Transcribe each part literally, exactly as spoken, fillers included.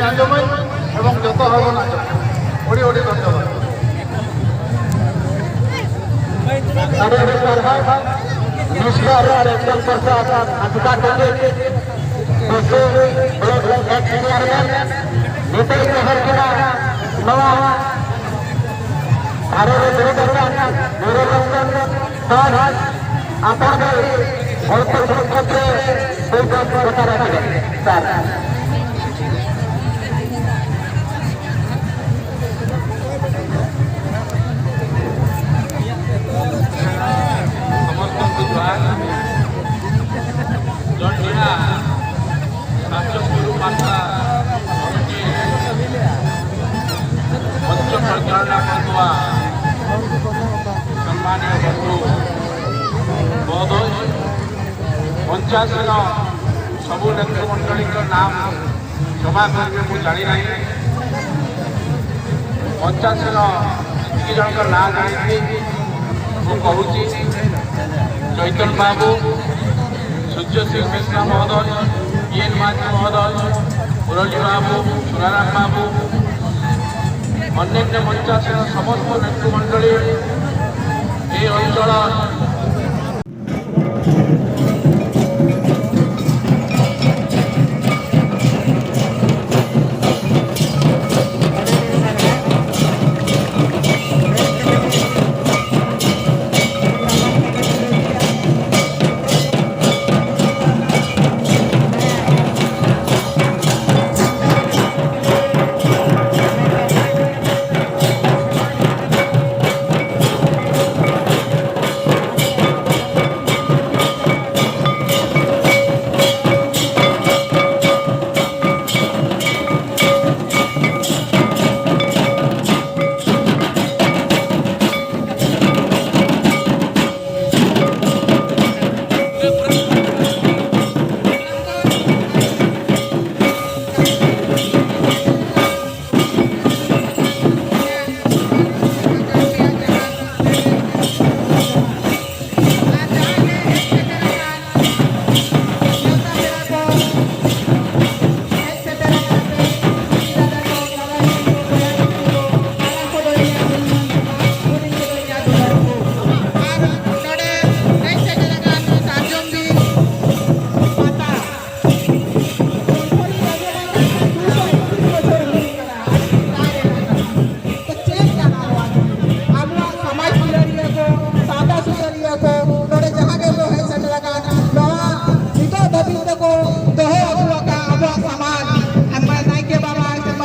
ᱟᱸᱡᱚᱢᱟᱹᱧ ᱮᱵᱚᱝ ᱡᱚᱛᱚ ᱦᱚᱲ ᱵᱚᱱ ᱟᱸᱡᱚᱢᱟ᱾ ᱟᱹᱰᱤ ᱟᱹᱰᱤ ᱫᱷᱚᱱᱭᱚᱵᱟᱫ᱾ ᱟᱹᱰᱤ ᱟᱹᱰᱤ ᱥᱟᱨᱦᱟᱣ᱾ ᱱᱤᱥᱲᱟ ᱨᱮ ᱟᱨ ᱮᱠᱫᱚᱢ ᱯᱨᱚᱥᱟᱫ ᱟᱥᱮᱠᱟ ᱴᱩᱰᱩ, ᱵᱤᱥᱩ block ex chairman, ᱱᱤᱛᱚᱜ ᱡᱚᱦᱟᱨ ᱠᱟᱱᱟ ᱱᱚᱣᱟ ᱟᱨᱚ ᱨᱮ ᱫᱩᱲᱩᱵ ᱟᱠᱟᱱ ᱱᱤᱨᱚᱡᱚᱱ ᱫᱟᱥ, ᱟᱯᱟᱨ ᱦᱚᱲ ᱠᱚ ᱠᱷᱮᱛᱨᱮ ᱥᱟᱨ᱾ ସମସ୍ତଙ୍କୁ ଜୁହାର। ଜୟ ଜଗନ୍ନାଥ। ପାଞ୍ଚ ଗୁରୁ ମାତା ମଞ୍ଚ ପରିଚାଳନା କରୁଥିବା ସମ୍ମାନୀୟ ବନ୍ଧୁ ମହୋଦୟ, ମଞ୍ଚାସୀନ ସବୁ ନେତୃମଣ୍ଡଳୀଙ୍କ ନାମ କ୍ଷମା କରିବେ, ମୁଁ ଜାଣିନାହିଁ। ପଞ୍ଚାଶର ଯେତିକି ଜଣଙ୍କ ନାଁ ଜାଣିଛି ମୁଁ କହୁଛି। ଚୈତନ ବାବୁ, ସୂର୍ଯ୍ୟଶୀଳ ମିଶ୍ର ମହୋଦୟ, ଇଏନ୍ ମାଝୀ ମହୋଦୟ, ମୁରଲୀ ବାବୁ, ସୁନାରାମ ବାବୁ, ଅନ୍ୟାନ୍ୟ ମଞ୍ଚାସୀନ ସମସ୍ତ ନେତୃମଣ୍ଡଳୀ, ଏ ଅଞ୍ଚଳ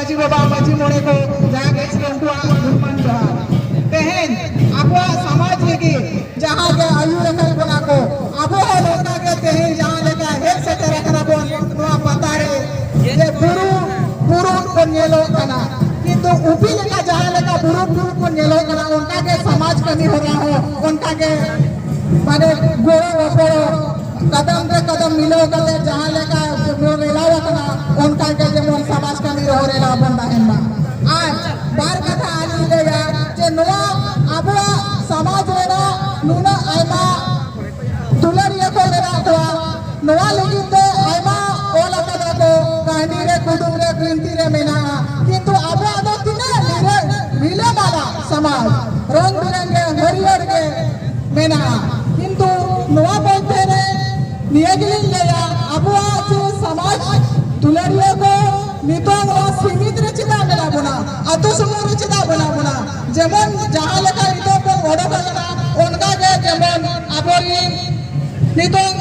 ᱢᱟᱹᱡᱷᱤ ᱵᱟᱵᱟ, ᱢᱟᱹᱡᱷᱤ ᱢᱚᱬᱮ ᱠᱚ ᱡᱟᱦᱟᱸ ᱜᱮ ᱥᱮ ᱩᱱᱠᱩᱣᱟᱜ ᱜᱩᱱᱢᱟᱱ ᱡᱚᱦᱟᱨ᱾ ᱛᱮᱦᱮᱧ ᱟᱵᱚᱣᱟᱜ ᱥᱚᱢᱟᱡᱽ ᱞᱟᱹᱜᱤᱫ ᱡᱟᱦᱟᱸ ᱜᱮ ᱟᱹᱭᱩᱨ ᱟᱠᱟᱫ ᱵᱚᱱᱟ ᱠᱚ, ᱟᱵᱚ ᱦᱚᱸ ᱱᱚᱝᱠᱟ ᱜᱮ ᱛᱮᱦᱮᱧ ᱡᱟᱦᱟᱸ ᱞᱮᱠᱟ ᱦᱮᱡ ᱥᱮᱴᱮᱨ ᱟᱠᱟᱱᱟ ᱵᱚᱱ ᱱᱚᱣᱟ ᱯᱟᱛᱟ ᱨᱮ, ᱡᱮ ᱵᱩᱨᱩ ᱵᱩᱨᱩ ᱵᱚᱱ ᱧᱮᱞᱚᱜ ᱠᱟᱱᱟ, ᱠᱤᱱᱛᱩ ᱩᱯᱤ ᱞᱮᱠᱟ ᱡᱟᱦᱟᱸ ᱞᱮᱠᱟ ᱵᱩᱨᱩ ᱵᱩᱨᱩ ᱵᱚᱱ ᱧᱮᱞᱚᱜ ᱠᱟᱱᱟ, ᱚᱱᱠᱟ ᱜᱮ ᱥᱚᱢᱟᱡᱽ ᱠᱟᱹᱢᱤ ᱦᱚᱨᱟ ᱦᱚᱸ ᱚᱱᱠᱟ ᱜᱮ ᱢᱟᱱᱮ ᱜᱚᱲᱚ ᱜᱚᱯᱚᱲᱚ ᱠᱟᱫᱚᱢ ᱨᱮ ᱠᱟᱫᱚᱢ ᱢᱤᱞᱟᱹᱣ ᱠᱟᱛᱮ ᱡᱟᱦᱟᱸ ᱞᱮᱠᱟ ᱵᱚᱱ ᱨᱮᱞᱟᱣ ᱟᱠᱟᱱᱟ, ᱚᱱᱠᱟ ᱜᱮ ᱡᱮᱢᱚᱱ ᱥᱚᱢᱟᱡᱽ ᱠᱟᱹᱢᱤ ᱨᱮᱦᱚᱸ ᱨᱮᱞᱟᱣ ᱵᱚᱱ ᱛᱟᱦᱮᱱ ᱢᱟ᱾ ᱟᱨ ᱵᱟᱨ ᱠᱟᱛᱷᱟ ᱟᱹᱞᱤᱧ ᱞᱟᱹᱭᱟ ᱡᱮ ᱱᱚᱣᱟ ᱟᱵᱚᱣᱟᱜ ᱥᱚᱢᱟᱡᱽ ᱨᱮᱱᱟᱜ ᱱᱩᱱᱟᱹᱜ ᱟᱭᱢᱟ ᱫᱩᱞᱟᱹᱲᱤᱭᱟᱹ ᱠᱚ ᱢᱮᱱᱟᱜ ᱠᱚᱣᱟ, ᱱᱚᱣᱟ ᱞᱟᱹᱜᱤᱫ ᱛᱮ ᱟᱭᱢᱟ ᱚᱞ ᱟᱠᱟᱫᱟ ᱠᱚ, ᱠᱟᱹᱦᱱᱤ ᱨᱮ, ᱠᱩᱫᱩᱢ ᱨᱮ, ᱵᱤᱱᱛᱤ ᱨᱮ ᱢᱮᱱᱟᱜᱼᱟ᱾ ᱠᱤᱱᱛᱩ ᱟᱵᱚᱣᱟᱜ ᱫᱚ ᱛᱤᱱᱟᱹᱜ ᱨᱤᱞᱟᱹ-, ᱨᱤᱞᱟᱹᱢᱟᱞᱟ ᱥᱚᱢᱟᱡᱽ, ᱨᱚᱝ ᱵᱤᱨᱚᱝᱜᱮ ᱦᱟᱹᱨᱭᱟᱹᱲ ᱜᱮ ᱢᱮᱱᱟᱜᱼᱟ᱾ ᱠᱤᱱᱛᱩ ᱱᱚᱣᱟ ᱢᱚᱫᱽᱫᱷᱮ ᱨᱮ ᱱᱤᱭᱟᱹ ᱜᱮᱞᱤᱧ ᱞᱟᱹᱭᱟ, ᱟᱵᱚᱣᱟᱜ ᱡᱮ ᱥᱚᱢᱟᱡᱽ ᱫᱩᱞᱟᱹᱲᱤᱭᱟᱹ ᱠᱚ ᱱᱤᱛᱚᱝ ᱱᱚᱣᱟ ᱥᱤᱢᱤᱛ ᱨᱮ ᱪᱮᱫᱟᱜ ᱢᱮᱱᱟᱜ ᱵᱚᱱᱟ? ᱟᱛᱳ ᱥᱩᱢᱩᱝ ᱨᱮ ᱪᱮᱫᱟᱜ ᱢᱮᱱᱟᱜ ᱵᱚᱱᱟ? ᱡᱮᱢᱚᱱ ᱡᱟᱦᱟᱸ ᱞᱮᱠᱟ ᱱᱤᱛᱚᱜ ᱵᱚᱱ ᱚᱰᱚᱠ ᱟᱠᱟᱱᱟ, ᱚᱱᱠᱟ ᱜᱮ ᱡᱮᱢᱚᱱ ᱟᱵᱚᱨᱤᱱ ᱱᱤᱛᱚᱝ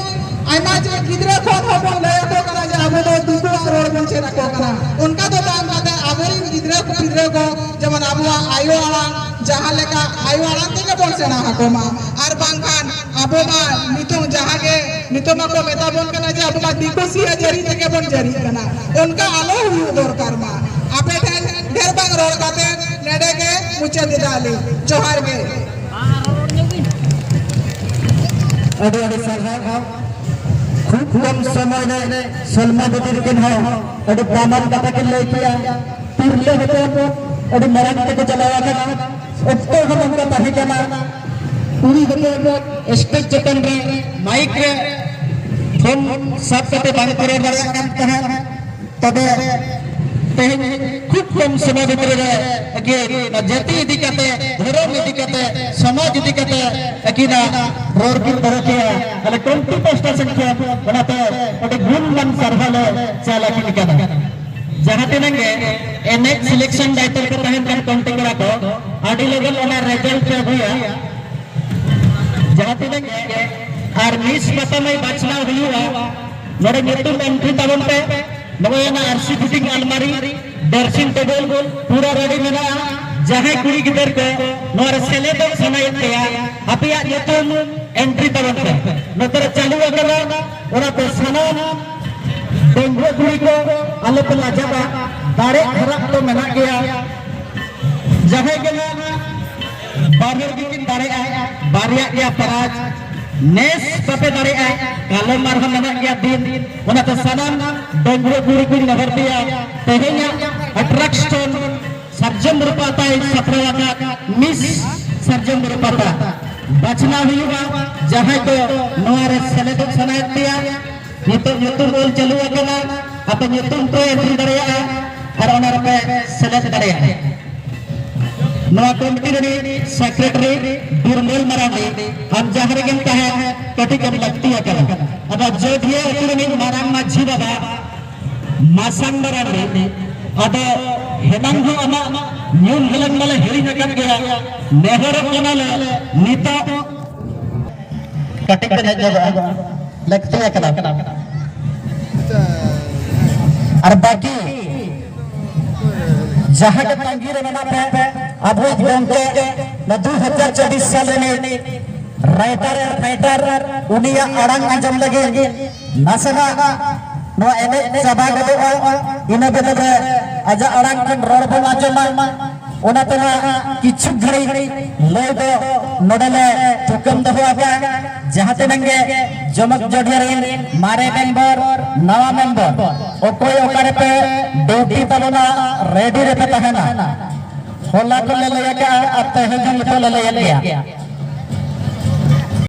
ᱟᱭᱢᱟ ᱡᱮ ᱜᱤᱫᱽᱨᱟᱹ ᱠᱷᱚᱱ ᱦᱚᱸᱵᱚᱱ ᱞᱟᱹᱭ ᱟᱠᱚ ᱠᱟᱱᱟ ᱡᱮ ᱟᱵᱚ ᱫᱚ ᱫᱤᱠᱩᱣᱟᱜ ᱨᱚᱲ ᱵᱚᱱ ᱪᱮᱫ ᱟᱠᱚ ᱠᱟᱱᱟ᱾ ᱚᱱᱠᱟ ᱫᱚ ᱵᱟᱝ ᱠᱟᱛᱮ ᱟᱵᱚᱨᱤᱱ ᱜᱤᱫᱽᱨᱟᱹ ᱠᱚ ᱯᱤᱫᱽᱨᱟᱹ ᱠᱚ ᱡᱮᱢᱚᱱ ᱟᱵᱚᱣᱟᱜ ᱟᱭᱳ ᱟᱲᱟᱝ, ᱡᱟᱦᱟᱸ ᱞᱮᱠᱟ ᱟᱭᱳ ᱟᱲᱟᱝ ᱛᱮᱜᱮ ᱵᱚᱱ ᱥᱮᱬᱟ ᱟᱠᱚ ᱢᱟ᱾ ᱟᱨ ᱵᱟᱝᱠᱷᱟᱱ ᱟᱵᱚ ᱢᱟ ᱱᱤᱛᱚᱝ ᱡᱟᱦᱟᱸ ᱜᱮ ᱱᱤᱛᱚᱝ ᱢᱟᱠᱚ ᱢᱮᱛᱟ ᱵᱚᱱ ᱠᱟᱱᱟ ᱡᱮ ᱟᱵᱚ ᱢᱟ ᱫᱤᱠᱩ ᱥᱤᱭᱟ ᱡᱟᱹᱨᱤ ᱛᱮᱜᱮ ᱵᱚᱱ ᱡᱟᱹᱨᱤᱜ ᱠᱟᱱᱟ᱾ ᱚᱱᱠᱟ ᱟᱞᱚ ᱦᱩᱭᱩᱜ ᱫᱚᱨᱠᱟᱨ ᱢᱟ᱾ ᱟᱯᱮ ᱴᱷᱮᱱ ᱰᱷᱮᱨ ᱵᱟᱝ ᱨᱚᱲ ᱠᱟᱛᱮ ᱱᱚᱰᱮ ᱜᱮ ᱢᱩᱪᱟᱹᱫ ᱮᱫᱟ ᱞᱤᱧ᱾ ᱡᱚᱦᱟᱨ ᱜᱮ᱾ ᱟᱹᱰᱤ ᱟᱹᱰᱤ ᱥᱟᱨᱦᱟᱣ᱾ ᱠᱷᱩᱵ ᱠᱚᱢ ᱥᱚᱢᱚᱭ ᱨᱮ ᱥᱚᱞᱢᱟ ᱫᱤᱫᱤ ᱛᱟᱹᱠᱤᱱ ᱦᱚᱸ ᱟᱹᱰᱤ ᱫᱟᱢᱟᱱ ᱠᱟᱛᱷᱟ ᱠᱤᱱ ᱞᱟᱹᱭ ᱠᱮᱜᱼᱟ᱾ ᱛᱤᱨᱞᱟᱹ ᱦᱚᱯᱚᱱ ᱟᱹᱰᱤ ᱢᱟᱨᱟᱝ ᱛᱮᱠᱚ ᱪᱟᱞᱟᱣ ᱟᱠᱟᱱᱟ᱾ ᱚᱠᱛᱚ ᱦᱚᱸ ᱱᱚᱝᱠᱟ ᱛᱟᱦᱮᱸ ᱠᱟᱱᱟ, ᱠᱩᱲᱤ ᱦᱚᱯᱚᱱ ᱥᱴᱮᱡᱽ ᱪᱮᱛᱟᱱ ᱨᱮ ᱢᱟᱭᱤᱠ ᱨᱮ ᱯᱷᱳᱱ ᱥᱟᱵ ᱠᱟᱛᱮ ᱵᱟᱝ ᱠᱚ ᱨᱚᱲ ᱫᱟᱲᱮᱭᱟᱜ ᱠᱟᱱ ᱛᱟᱦᱮᱸᱫ᱾ ᱛᱚᱵᱮ ᱛᱮᱦᱮᱧ ᱠᱷᱩᱵ ᱠᱚᱢ ᱥᱚᱢᱚᱭ ᱵᱷᱤᱛᱨᱤ ᱨᱮ ᱟᱹᱠᱤᱱ ᱱᱚᱣᱟ ᱡᱟᱹᱛᱤ ᱤᱫᱤ ᱠᱟᱛᱮ, ᱫᱷᱚᱨᱚᱢ ᱤᱫᱤ ᱠᱟᱛᱮ, ᱥᱚᱢᱟᱡᱽ ᱤᱫᱤ ᱠᱟᱛᱮ ᱟᱹᱠᱤᱱᱟᱜ ᱨᱚᱲ ᱠᱤᱱ ᱫᱚᱦᱚ ᱠᱮᱜᱼᱟ᱾ ᱛᱟᱦᱞᱮ ᱴᱩᱭᱮᱱᱴᱤ ᱯᱟᱨᱥᱮᱱᱴ ᱥᱚᱝᱠᱷᱭᱟ, ᱚᱱᱟᱛᱮ ᱟᱹᱰᱤ ᱜᱩᱱᱢᱟᱱ ᱥᱟᱨᱦᱟᱣ ᱞᱮ ᱪᱟᱞ ᱟᱹᱠᱤᱱ ᱠᱟᱱᱟ᱾ ᱡᱟᱦᱟᱸ ᱛᱤᱱᱟᱹᱜ ᱜᱮ ᱮᱱᱮᱡ ᱥᱤᱞᱮᱠᱥᱚᱱ ᱫᱟᱭᱤᱛᱛᱚ ᱨᱮᱠᱚ ᱛᱟᱦᱮᱱ ᱠᱟᱱ ᱠᱚᱢᱤᱴᱤ ᱠᱚᱲᱟ ᱠᱚ, ᱟᱹᱰᱤ ᱞᱚᱜᱚᱱ ᱚᱱᱟ ᱨᱮᱡᱟᱞᱴ ᱯᱮ ᱟᱹᱜᱩᱭᱟ᱾ ᱡᱟᱦᱟᱸ ᱛᱤᱱᱟᱹᱜ ᱜᱮ ᱟᱨ ᱢᱤᱥ ᱯᱟᱛᱟ ᱢᱟᱹᱭ ᱵᱟᱪᱷᱱᱟᱣ ᱦᱩᱭᱩᱜᱼᱟ, ᱱᱚᱰᱮ ᱧᱩᱛᱩᱢ ᱮᱱᱴᱨᱤ ᱛᱟᱵᱚᱱ ᱯᱮ᱾ ᱱᱚᱜᱼᱚᱭ ᱚᱱᱟ ᱟᱨᱥᱤ ᱯᱷᱤᱴᱤᱝ ᱟᱞᱢᱟᱨᱤ ᱰᱨᱮᱥᱤᱝ ᱴᱮᱵᱤᱞ ᱯᱩᱨᱟᱹ ᱨᱮᱰᱤ ᱢᱮᱱᱟᱜᱼᱟ᱾ ᱡᱟᱦᱟᱸᱭ ᱠᱩᱲᱤ ᱜᱤᱫᱟᱹᱨ ᱠᱚ ᱱᱚᱣᱟ ᱨᱮ ᱥᱮᱞᱮᱫᱚᱜ ᱥᱟᱱᱟᱭᱮᱫ ᱯᱮᱭᱟ, ᱟᱯᱮᱭᱟᱜ ᱧᱩᱛᱩᱢ ᱮᱱᱴᱨᱤ ᱛᱟᱵᱚᱱ ᱯᱮ᱾ ᱱᱚᱛᱮ ᱨᱮ ᱪᱟᱹᱞᱩ ᱟᱠᱟᱱᱟ, ᱚᱱᱟᱛᱮ ᱥᱟᱱᱟᱢ ᱰᱟᱺᱜᱩᱣᱟᱹ ᱠᱩᱲᱤ ᱠᱚ ᱟᱞᱚᱯᱮ ᱞᱟᱡᱟᱜᱼᱟ, ᱫᱟᱲᱮ ᱦᱟᱨᱟᱜ ᱫᱚ ᱢᱮᱱᱟᱜ ᱜᱮᱭᱟ᱾ ᱡᱟᱦᱟᱸᱭ ᱜᱮ ᱱᱟᱜ ᱵᱟᱨ ᱦᱚᱲ ᱜᱮᱠᱤᱱ ᱫᱟᱲᱮᱭᱟᱜᱼᱟ, ᱵᱟᱨᱭᱟᱜ ᱜᱮᱭᱟ ᱯᱨᱟᱭᱤᱡᱽ᱾ ᱱᱮᱥ ᱵᱟᱯᱮ ᱫᱟᱲᱮᱭᱟᱜᱼᱟ, ᱠᱟᱞᱚᱢ ᱟᱨᱦᱚᱸ ᱢᱮᱱᱟᱜ ᱜᱮᱭᱟ ᱫᱤᱱ᱾ ᱚᱱᱟᱛᱮ ᱥᱟᱱᱟᱢ ᱰᱟᱺᱜᱩᱣᱟᱹ ᱠᱩᱲᱤ ᱠᱚᱧ ᱱᱮᱦᱚᱨ ᱯᱮᱭᱟ, ᱛᱮᱦᱮᱧᱟᱜ ᱟᱴᱨᱟᱠᱥᱚᱱ ᱥᱟᱨᱡᱚᱢ ᱵᱩᱨᱩ ᱯᱟᱛᱟᱭ ᱥᱟᱯᱲᱟᱣ ᱟᱠᱟᱫ ᱢᱤᱥ ᱥᱟᱨᱡᱚᱢ ᱵᱩᱨᱩ ᱯᱟᱛᱟ ᱵᱟᱪᱷᱱᱟᱣ ᱦᱩᱭᱩᱜᱼᱟ᱾ ᱡᱟᱦᱟᱸᱭ ᱠᱚ ᱱᱚᱣᱟ ᱨᱮ ᱥᱮᱞᱮᱫᱚᱜ ᱥᱟᱱᱟᱭᱮᱫ ᱯᱮᱭᱟ, ᱱᱤᱛᱚᱜ ᱧᱩᱛᱩᱢ ᱚᱞ ᱪᱟᱹᱞᱩ ᱟᱠᱟᱱᱟ, ᱟᱯᱮ ᱧᱩᱛᱩᱢ ᱯᱮ ᱮᱱᱴᱨᱤ ᱫᱟᱲᱮᱭᱟᱜᱼᱟ ᱟᱨ ᱚᱱᱟ ᱨᱮᱯᱮ ᱥᱮᱞᱮᱫ ᱫᱟᱲᱮᱭᱟᱜᱼᱟ᱾ ᱱᱚᱣᱟ ᱠᱚᱢᱤᱴᱤ ᱨᱤᱱᱤᱡ ᱥᱮᱠᱨᱮᱴᱟᱨᱤ ᱵᱤᱨᱢᱮᱞ ᱢᱟᱨᱟᱱᱰᱤ, ᱟᱢ ᱡᱟᱦᱟᱸ ᱨᱮᱜᱮᱢ ᱛᱟᱦᱮᱸ, ᱠᱟᱹᱴᱤᱡ ᱮᱢ ᱞᱟᱹᱠᱛᱤ ᱟᱠᱟᱱᱟ᱾ ᱟᱫᱚ ᱡᱳᱫᱷᱤᱭᱟᱹ ᱟᱹᱛᱩ ᱨᱤᱱᱤᱡ ᱢᱟᱨᱟᱝ ᱢᱟᱹᱡᱷᱤ ᱵᱟᱵᱟ ᱢᱟᱥᱟᱝ ᱢᱟᱨᱟᱱᱰᱤ, ᱟᱫᱚ ᱦᱮᱱᱟᱝ ᱦᱚᱸ ᱟᱢᱟᱜ ᱧᱩᱢ ᱦᱟᱞᱟᱝ ᱢᱟᱞᱮ ᱦᱤᱲᱤᱧ ᱟᱠᱟᱫ ᱜᱮᱭᱟ, ᱱᱮᱦᱚᱨᱚᱜ ᱠᱟᱱᱟᱞᱮ ᱱᱤᱛᱚᱜ ᱠᱟᱹᱴᱤᱡ ᱵᱮᱱ ᱦᱮᱡ ᱧᱚᱜᱚᱜᱼᱟ, ᱞᱟᱹᱠᱛᱤ ᱟᱠᱟᱱᱟ᱾ ᱟᱨ ᱵᱟᱹᱠᱤ ᱡᱟᱦᱟᱸ ᱜᱮ ᱛᱟᱺᱜᱤ ᱨᱮ ᱢᱮᱱᱟᱜ ᱯᱮ, ᱟᱵᱚᱭᱤᱡ ᱜᱚᱢᱠᱮ ᱱᱚᱣᱟ ᱫᱩ ᱦᱟᱡᱟᱨ ᱪᱚᱵᱵᱤᱥ ᱥᱟᱞ ᱨᱤᱱᱤᱡ ᱨᱟᱭᱴᱟᱨ ᱮᱱᱰ ᱯᱷᱟᱭᱴᱟᱨ, ᱩᱱᱤᱭᱟᱜ ᱟᱲᱟᱝ ᱟᱸᱡᱚᱢ ᱞᱟᱹᱜᱤᱫ ᱱᱟᱥᱮᱱᱟᱜ ᱱᱚᱣᱟ ᱮᱱᱮᱡ ᱪᱟᱵᱟ ᱜᱚᱫᱚᱜᱼᱟ, ᱤᱱᱟᱹ ᱵᱮᱫᱚ ᱨᱮ ᱟᱡᱟᱜ ᱟᱲᱟᱝ ᱠᱷᱚᱱ ᱨᱚᱲ ᱵᱚᱱ ᱟᱸᱡᱚᱢᱟ᱾ ᱚᱱᱟᱛᱮ ᱱᱟᱜ ᱠᱤᱪᱷᱩ ᱜᱷᱟᱹᱲᱤᱡ ᱞᱟᱹᱭ ᱫᱚ ᱱᱚᱰᱮ ᱞᱮ ᱛᱷᱩᱠᱟᱹᱢ ᱫᱚᱦᱚ ᱟᱠᱟᱫᱼᱟ᱾ ᱡᱟᱦᱟᱸ ᱛᱤᱱᱟᱹᱜ ᱜᱮ ᱡᱚᱢᱚᱠ ᱡᱚᱰᱤᱭᱟᱹ ᱨᱮᱱ ᱢᱟᱨᱮ ᱢᱮᱢᱵᱚᱨ, ᱱᱟᱣᱟ ᱢᱮᱢᱵᱚᱨ, ᱚᱠᱚᱭ ᱚᱠᱟ ᱨᱮᱯᱮ ᱰᱤᱭᱩᱴᱤ ᱛᱟᱵᱚᱱᱟ, ᱨᱮᱰᱤ ᱨᱮᱯᱮ ᱛᱟᱦᱮᱱᱟ᱾ ᱦᱚᱞᱟ ᱠᱷᱚᱱ ᱞᱮ ᱞᱟᱹᱭ ᱟᱠᱟᱫᱼᱟ ᱟᱨ ᱛᱮᱦᱮᱧ ᱦᱚᱸ ᱱᱤᱛᱚᱜ ᱞᱮ ᱞᱟᱹᱭᱮᱫ ᱜᱮᱭᱟ᱾